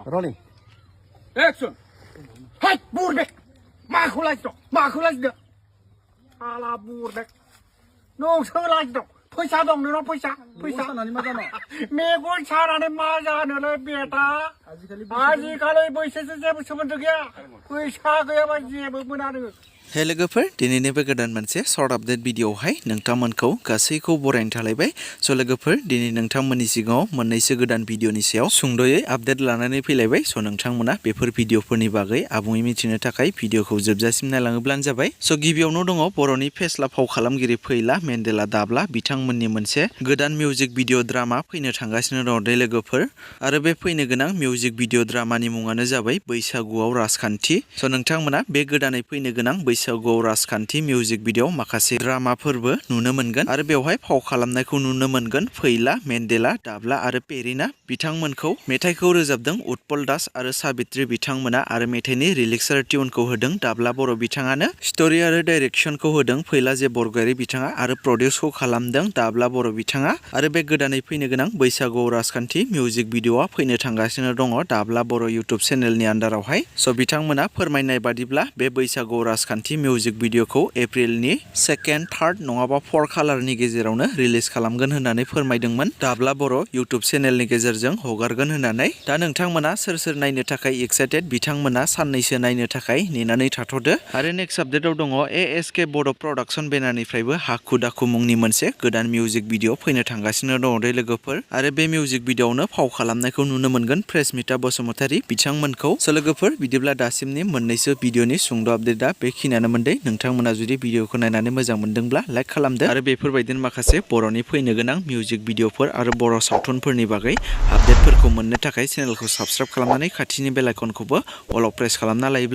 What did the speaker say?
Rolling. Action. Hey, burbek. Maku lagi dok. Ala burbek. Nong lagi dok. Pesa dong, nong pesa. Megon sarane maja nolai beta. Aji kalau pesa sesuatu sebentar ya. Pesa kaya macam benar. हे लोगोफोर दिनैनि बे गोदान मोनसे short update भिडिअआवहाय नोंथांमोनखौ गासैखौ बरायनो थालायबाय स' लोगोफोर दिनै नोंथांमोननि सिगाङाव मोननैसो गोदान भिडिअनि सायाव सुंद'यै आपडेट लानानै फैलायबाय स' नोंथांमोना बेफोर भिडिअफोरनि बागै आबुङै मिथिनो थाखाय भिडिअखौ जोबजासिम नायलाङोब्लानो जाबाय स' गिबियावनो दङ बर'नि फेस्ला फाव खालामगिरि फैला मेन्देला दाब्ला बिथांमोननि मोनसे गोदान मिउजिक भिडिअ ड्रामा फैनो थांगासिनो दङ दे लोगोफोर आरो बे फैनो गोनां मिउजिक भिडिअ ड्रामानि मुङानो जाबाय बैसागुआव राजखान्थि स' नोंथांमोना बे गोदानै फैनो गोनां बैसागुआव राजखान्थि मिउजिक भिडिअ माखासे ड्रामाफोरबो नुनो मोनगोन आरो बेवहाय फाव खालामनायखौ नुनो मोनगोन फैला मेन्देला दाब्ला आरो पेरिना बिथांमोनखौ मेथाइखौ रोजाबदों उत्पल दास आरो साबित्री बिथांमोना आरो मेथाइनि रिलिक्स आरो टिउनखौ होदों दाब्ला बर' बिथाङानो स्ट'रि आरो डाइरेक्सनखौ होदों फैला जे बरगयारि बिथाङा आरो प्रडिउसखौ खालामदों दाब्ला बर' बिथाङा आरो बे गोदानै फैनो गोनां बैसागुआव राजखान्थि मिउजिक भिडिअआ फैनो थांगासिनो दङ दाब्ला बर' इउटुब चेनेलनि आन्दारावहाय स' बिथांमोना फोरमायनाय बादिब्ला बे बैसागुआव राजखान्थि मिउजिक भिडिअखौ एप्रिलनि 2nd, 3rd नङाबा 4 खालारनि गेजेरावनो रिलिज खालामगोन होननानै फोरमायदोंमोन दाब्ला बर' इउटुब चेनेलनि गेजेरजों हगारगोन होननानै दा नोंथांमोना सोर सोर नायनो थाखाय एक्साइटेड बिथांमोना साननैसो नायनो थाखाय नेनानै थाथ'दो आरो नेक्स्ट आपडेटआव दङ ASK बड' प्रडाक्सन बेनारनिफ्रायबो हाखु दाखु मुंनि मोनसे गोदान मिउजिक भिडिअ फैनो थांगासिनो दङ दे लोगोफोर आरो बे मिउजिक भिडिअआवनो फाव खालामनायखौ नुनो मोनगोन प्रेसमिता बसुमतारी बिथांमोनखौ स' लोगोफोर बिदिब्ला दासिमनि मोननैसो भिडिअनि सुंद' आपडेटआ बेखिनियानो मोनदे नोंथांमोना जुदि भिडिअखौ नायनानै मोजां मोनदोंब्ला लाइक खालामदो आरो बेफोरबायदिनो माखासे बर'नि फैनो गोनां मिउजिक भिडिअफोर आरो बर' सावथुनफोरनि बागै आपडेटफोरखौ मोननो थाखाय चेनेलखौ साबस्क्राइब खालामनानै खाथिनि बेल आइकनखौबो अल प्रेस खालामना लायोब्ला